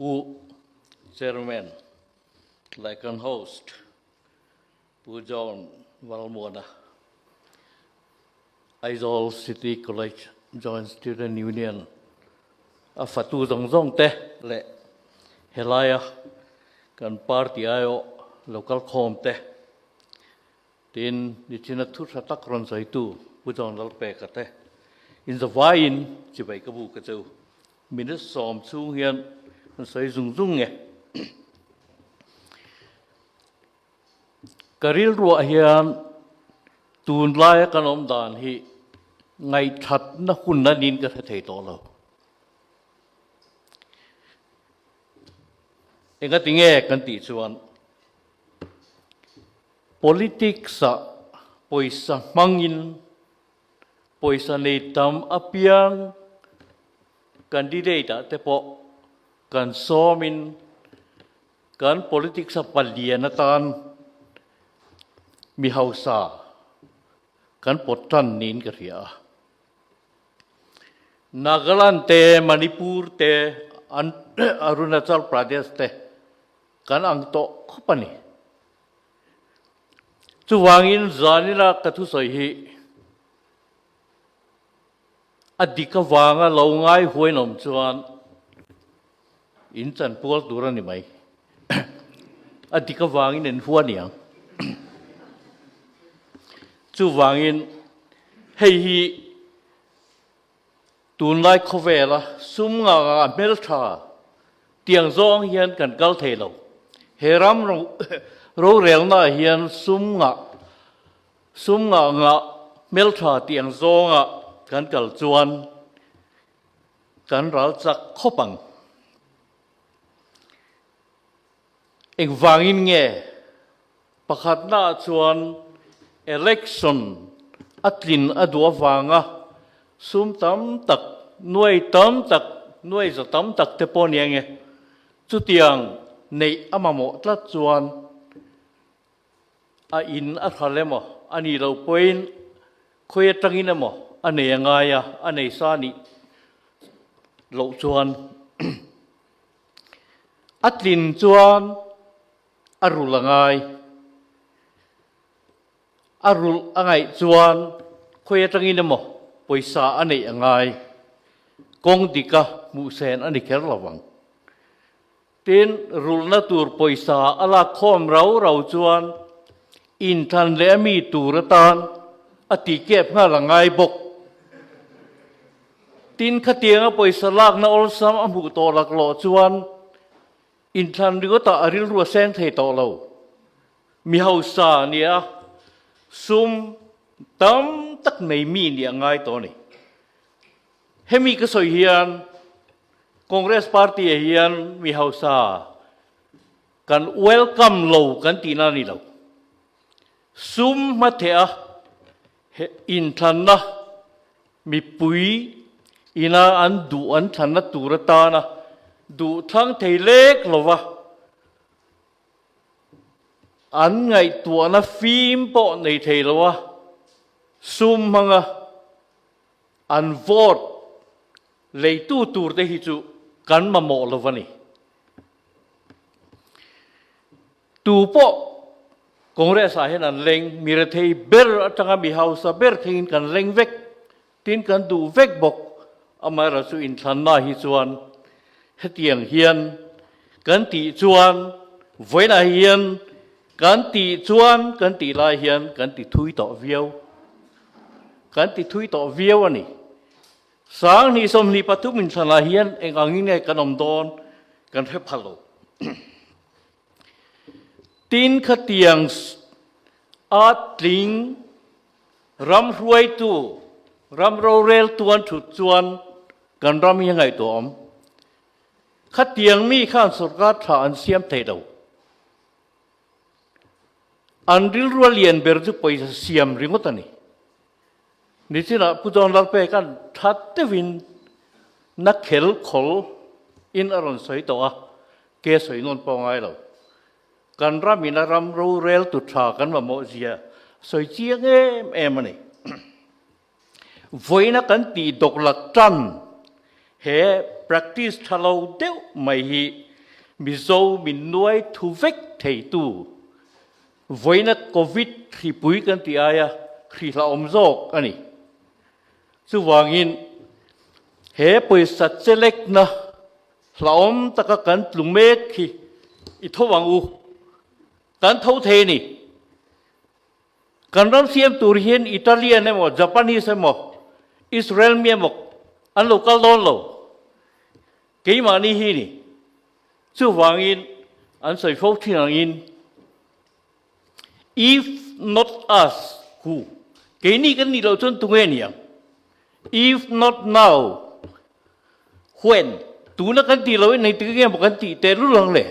Pu Chairman leh kan host Pu John Valmuana, Aizawl City College Joint Student Union a fatu zawng zawng te leh helaia kan party aiawh local khawm te Tin, nichina thu tha tak rawn sawitu Pu John Lalpeka te inzavaiin chibai ka bu ka cheu. Minute sawm chhung hian an sawi zung zung nge. Ka rilruah hian tunlaia kan awm dan hi ngaihthatna hun a niin ka hre thei tawh lo. Engatinge kan tih chuan Politics-ah pawisa hmangin pawisa nei tam apiang candidate-ah te pawh kan sawmin kan politics-a palian atan mi hausa kan pawt tan niin ka hria a. Nagaland te, Manipur te, Arunachal Pradesh te kan ang tawh khawp a ni. Chuvangin zanina ka thusawi hi a dik avanga lo ngai huainawm chuan in chanpual tur a ni mai. A dik avangin in hua niang. Chuvangin hei hi Tunlai khawvela sum nganga hmeltha tiang zawng hian kan kal thei lo. He ram rorelnaah hian sum ngah sum nganga hmeltha tiang zawnga kan kal chuan kan ral chak khawp ang. Engvangin nge Pakhatnaah chuan election a tlin a duh avanga sum tam tak, nuai tam tak, nuai za tam tak te pawh nia nge, chutiang neih a mamawh tlat chuan a in a hral emaw a nih loh pawhin khawi atangin emaw a nei a ngai a, a nei sa nih loh chuan a tlin chuan A rulh a ngai. A rulh a ngaih chuan khawi atangin emaw pawisa a neih a ngai. Kawng dika hmuh sen a ni kher lo ang. Tin, rulhna tur pawisa a lak khawm rau rau chuan inthlan leh a mi tur atan a tihkep nghal a ngai bawk. Tin, khatianga pawisa lakna awlsam a hmuh tawh laklawh chuan Inthlan ringawtah a rilru a seng thei tawh lo. Mi hausa nia sum tam tak nei mi nih a ngai tawh a ni. Hemi ka sawi hian Congress party ah hian mi hausa kan welcome lo kan tihna a ni lo. Sum hmatheh a inthlanna Mipui ina an duh an thlanna tur atana duh thlang thei lek lova an ngaihtuahna fim pawh nei thei loa sum hmanga an vote leitu turte hi chu kan mamawh lo a ni. Tu pawh Congress ah hian an leng, mi rethei ber atanga mi hausa ber thlengin kan leng vek, tin kan duh vek bawk. Amaherawhchu chu inthlanna hi chuan hetiang hian kan tih chuan vawiinah hian kan tih chuan kan tih lai hian kan ti thui tawh viau, kan ti thui tawh viau a ni. Sanghnih 23 inthlanah hian eng angin nge kan awm dawn kan hre pha lo. Tin khatiang a tling ram hruaitu, ram roreltu an thut chuan kan ram hi a ngaihtuah awm. Khatiang mi khan sorkar tha an siam thei lo. An rilru a lian ber chu pawisa siam ringawt a ni. Nichinah Pu John Lalpeka'n tha deuhin na khel khawl in a rawn sawi tawh a, ke sawi nawn pawh a ngai lo. Kan ram in a ram rorel tu tha kan mamawh zia sawi chiang em em a ni. Vawiina kan tih dawk lak tan he practice tha lo deuh mai hi. Mizo min nuai thu vek theitu vawiina Covid hripui kan tih aia hri hlauhawm zawk a ni. Chuvangin he pawisa chelekna hlauhawm taka kan tlu mek hi i tho ang u, kan tho thei a ni. Kan ram siam tur hian Italian emaw, Japanese emaw, Israel mi emaw an lo kal dawn lo. Keimahni hi ni. Chuvangin an sawi fo thin angin, If not us, who? Keini kan nih loh chuan tunge ni ang? If not now, when? Tuna kan tih loh in engtik nge maw kan tih tehlul ang le?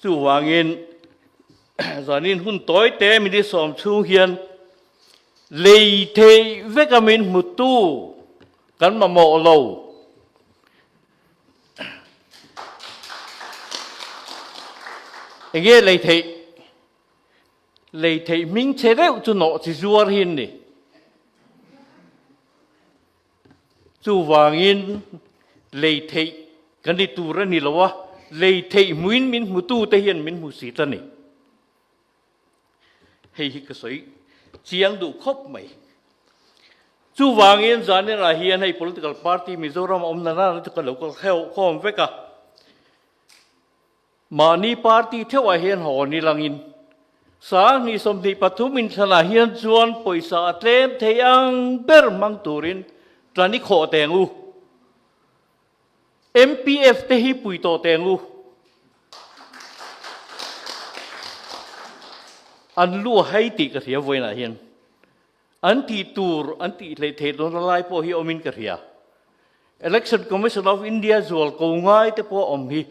Chuvangin Zanin hun tawi te minute sawm chhung hian lei theih vek a min hmutu kan mamawh lo. Enge lei theih? Lei theih hming che deuh chu nawh chi zuar hi an ni. Chuvangin lei theih kan ni tur a ni lo a, lei theih hmuin min hmutute hian min hmu si ta ni. Hei hi ka sawi chiang duh khawp mai. Chuvangin zaninah hian hei political party Mizoram a awm na nana chu ka lo kal khawm vek a. Mahni party theuhah hian haw ni langin Sanghnih 23 inthlanah hian chuan pawisa a tlem thei ang ber hmang turin tlan i khawh teng u. MPF te hi pui tawh teng u. An lu a hai tih ka hria vawiinah hian. An tih tur an tih hleih theih dawn lai pawh hi awmin ka hria. Election Commission of India zual ko ngai te pawh awm hi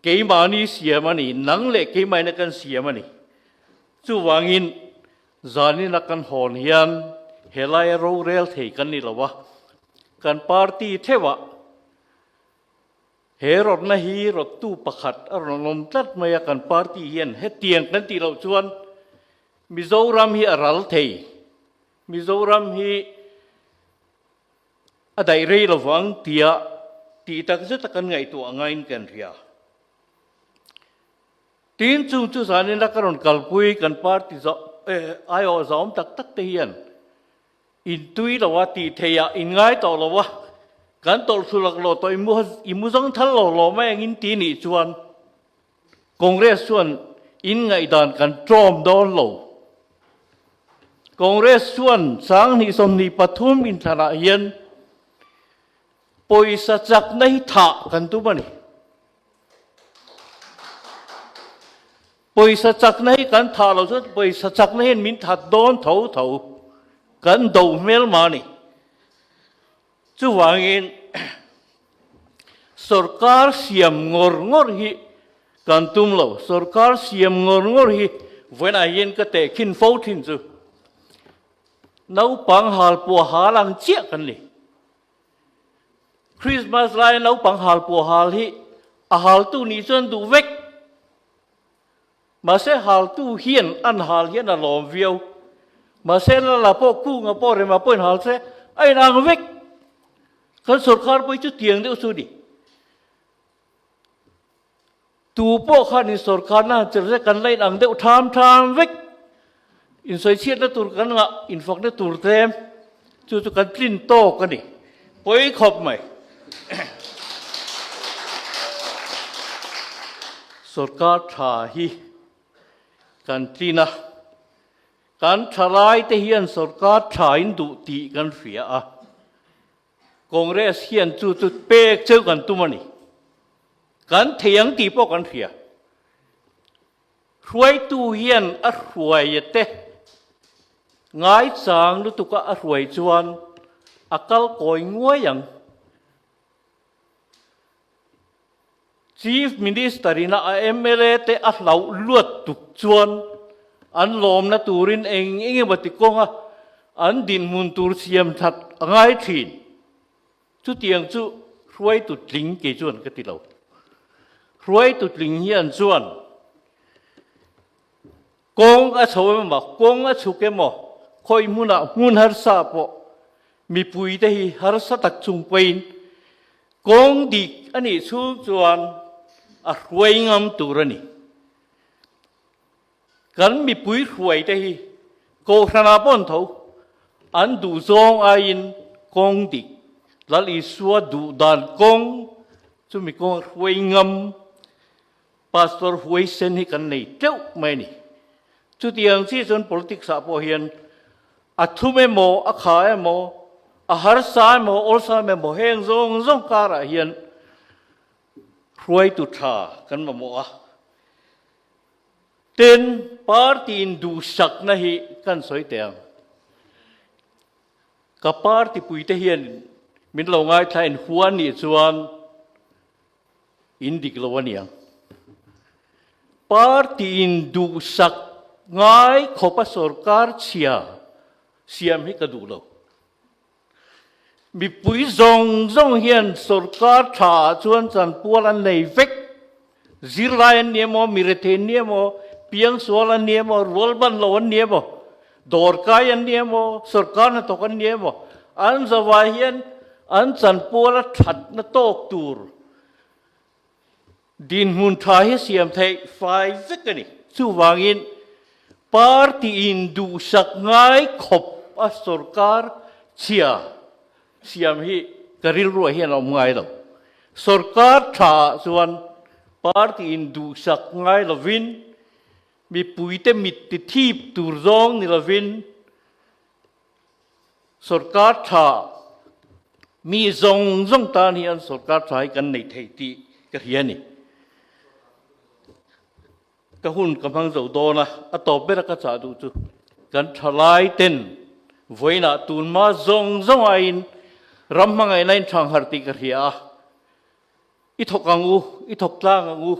keimahni siam a ni, nang leh keimahina kan siam a ni. Chuvangin zanina kan hawn hian helaia rorel thei kan ni lo a, kan party theuhah He rawtna hi rawttu pakhat a rawn awm tlat mai a, kan party hian hetiang kan tih loh chuan Mizoram hi a ral thei, Mizoram hi a daih rei lovang tia tih tak zeta kan ngaihtuah ngaiin kan hria. Tin, chung chu zanin a ka rawn kalpui kan party aiawh zahawm tak tak te hian In tui lo a, tih theih ah in ngai tawh lo a, kan tawlh thlu lak lo tawh i mu i mu zawng thal lo lo mai ang in ti nih chuan Congress chuan in ngaihdan kan tlawm dawn lo. Congress chuan 2023 inthlanah hian pawisa chakna hi thah kan tum a ni. Pawisa chakna hi kan thah loh chuan pawisa chakna hian min that dawn tho tho, kan do hmel mah a ni. Chuvangin sorkar siam ngawr ngawr hi kan tum lo, sorkar siam ngawr ngawr hi vawiinah hian ka tehkhin fo thin chu naupang halpuah hal ang chiah kan ni. Christmas laia naupang halpuah hal hi a haltu nih chuan duh vek. Mahse haltu hian an hal hian a lawm viau. Mahse lala pawh kunga pawh rema pawhin hal se a inang vek. Kan sorkar pawh hi chu tiang deuh chu a ni. Tu pawh khan in sorkarna han chelh se kan la inang deuh tham tham vek. Insawichhiatna tur kan ngah, infakna tur tlem chu chu kan tlin tawk a ni. Pawi khawp mai. Sorkar tha hi kan tlin a, kan thalaite hian sorkar tha in duh tih kan hria a. Congress hian chu chu pek cheu kan tum a ni. Kan thei ang tih pawh kan hria. Hruaitu hian a hruaia te ngaichang lutuka a hruai chuan a kal kawi nguai ang. Chief Minister ina a mla te a hlauh luat tuk chuan an lawmna turin eng eng emaw ti kawnga an dinhmun tur siam that a ngai thin. Chutiang chu hruaitu tling kei chuan ka ti lo. Hruaitu tling hian chuan kawng a chho emaw, kawng a chhuk emaw, khawi hmunah hmun harsa pawh mipuite hi harsa tak chung pawhin kawng dik a nih chhung chuan. a hruai ngam tur a ni. Kan mipui hruai te hi Kohhran ah pawh an tho, an duh zawng aiin kawng dik, Lal Isua duh dan kawng chumi kawng a hruai ngam Pastor huaisen hi kan nei teuh mai a ni. Chutiang chi chuan politics ah pawh hian a thum emaw, a kha emaw, a harsa emaw, awlsam emaw heng zawng zawng karah hian hruaitu tha kan mamawh a. Tin, party in duhsakna hi kan sawi teh ang. Ka party puite hian min lo ngaithla in huan nih chuan in dik lo a niang. Party in duhsak ngai khawpa sorkar chhia siam hi ka duh lo. Mipui zawng zawng hian sorkar tha ah chuan chanpual an nei vek. Zirlai an ni emaw, mi rethei an ni emaw, piangsual an ni emaw, rualban lo an ni emaw, dawrkai an ni emaw, sorkar hnathawk an ni emaw, an zavai hian an chanpual a thatna tawk tur Dinhmun tha hi siam theih fai vek a ni. Chuvangin party in duhsak ngai khawp a sorkar chhia siam hi ka rilruah hian a awm ngai lo. Sorkar tha ah chuan party in duhsak ngai lovin mipuite mit ti thip tur zawng ni lovin Sorkar tha mi zawng zawng tan hian sorkar tha hi kan nei thei tih ka hria a ni. Ka hun ka hmang zo dawn a, a tawp bera ka chah duh chu kan thalai ten vawiinah tunhma zawng zawng aiin ram hmangaihna in thang harh tih ka hria a. I thawk ang u, i thawk tlang ang u.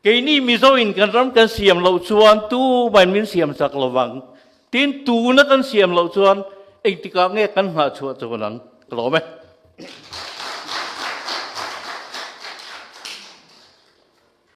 Keini Mizo in kan ram kan siam loh chuan tu main min siam chak lo vang. Tin, tuna kan siam loh chuan engtikah nge kan nghah chhuah chuan ang? Ka lawm e.